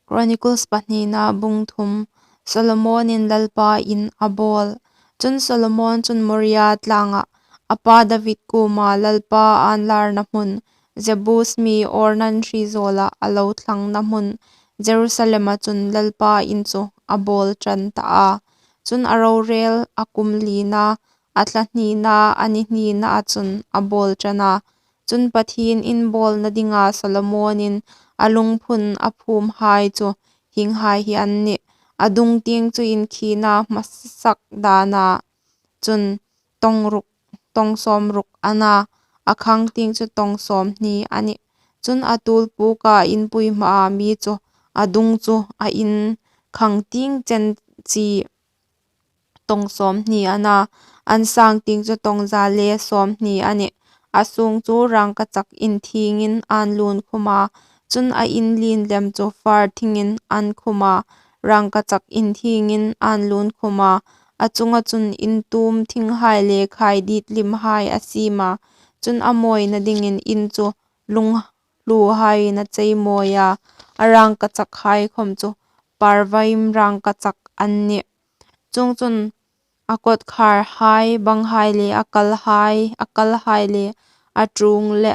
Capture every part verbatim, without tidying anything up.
Chronicles pahnina bung thum. Solomonin Lalpa in a bawl. Chun Solomon chun Moria tlangah a pa David kuoma Lalpa an larna hmun, Jebus mi Ornan hri zawlah a lo thlangna hmun Jerusalema chun Lalpa in chu a bawl ṭan ta a. Chun a rorel a kum lina, a thla hnina, a ni hnina a chun a bawl ṭan a. Chun Pathien in bawlna dinga Solomonin a lungphun a phumhai chu hienghai hi an nih. A dung tieng chu inkhina hmasak dana chun tawng ruk, tawng sawm ruk a na, a khang tieng chu tawng sawm hni a nih. Chun a tul puka inpui hmaa mi chu a dung chu a inkhang tieng chen chi tawng sawm hni a na, an sang tieng chu tawng za le sawm hni a nih. A sung chu rangkachak inthiengin an lun khum a, chun a in lien lem chu far thingin an khum a, rangkachak inthiengin an lun khum a, a chunga chun intum thinghai le khai dit limhai a siem a, chun a mawina dingin in chu lunghluhaiin a chei mawi a, a rangkachakhai khawm chu Parvaim rangkachak an nih. Chuongchun a kawtkharhai, banghai le a kalhai, a kalhai le a ṭung le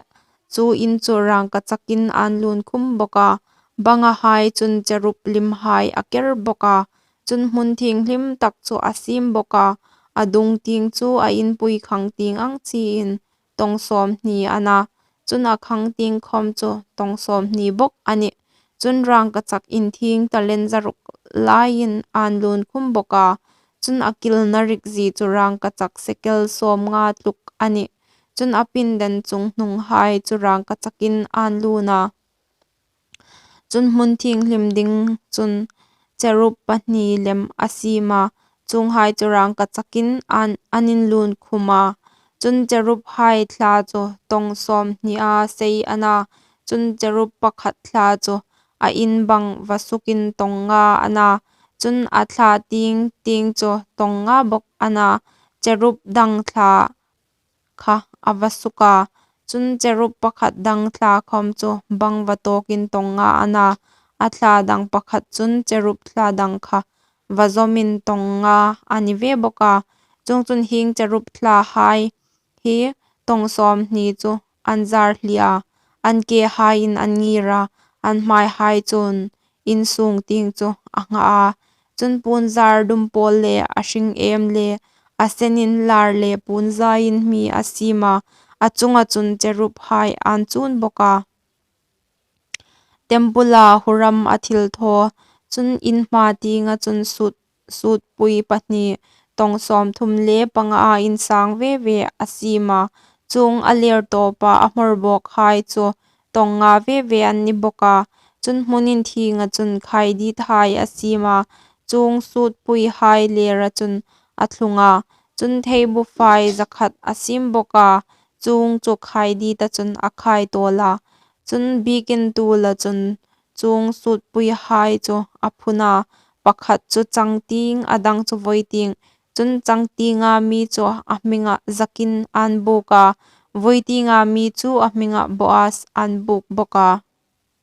chu in chu rangkachakin an lun khum bawk a, bangahai chun cherub limhai a ker bawk a, chun hmun thienghlim tak chu a siem bawk a, a dung tieng chu a inpui khang tieng ang chiin tawng sawm hni a na, chun a khang tieng khawm chu tawng sawm hni bawk a nih. Chun rangkachak inthieng talent zaruk laiin an lun khum bawk a, chun a kilna rikzie chu rangkachak sekel sawmnga tluk a nih. Chun a pinden chunghnunghai chu rangkachakin an lun a, chun hmun thienghlim ding chun cherub pahni lem a siem a, chuonghai chu rangkachakin an, an inlun khum a. Chun cherubhai thla chu tawng sawm hnia sei a na, chun cherub pakhat thla chu a in bang va sukin tawng nga a na, chun a thla tieng tieng chu tawng nga bawk a na, cherub dang thla kha a va suk a. Chun cherub pakhat dang thla khawm chu bang va tawkin tawng nga a na, a thla dang pakhat chun cherub thla dang kha va zawmin tawng nga a ni ve bawk a. Chuongchun hieng cherub thlahai hi tawng sawm hni chu an zar hli a, an kehaiin an ngir a, an hmaihai chun in sung tieng chu a ngha a. Chun puonzar dum pawl le a hring em le a sen inlar le puonzaiin hmi a siem a, a chunga chun cherubhai an chun bawk a. Tempula Huram a thilthaw, chun in hma tienga chun sut, sutpui pahni tawng sawmthum le pangaa insang ve ve a siem a, chuong a lertawpa a hmawrbawkhai chu tawng nga ve ve an ni bawk a. Chun hmun inthienga chun khaidithai a siem a, chuong sutpuihai lera chun a thlung a. Chun theibu fai zakhat a siem bawk a, chuong chu khaidita chun a khai tawl a. Chun bikin tula chun chuong sutpuihai chu a phun a, pakhat chu changtieng, a dang chu vawiting. Chun changtienga mi chu a hminga zakin an buk a, vawitinga mi chu a hminga Boaz an buk bawk a.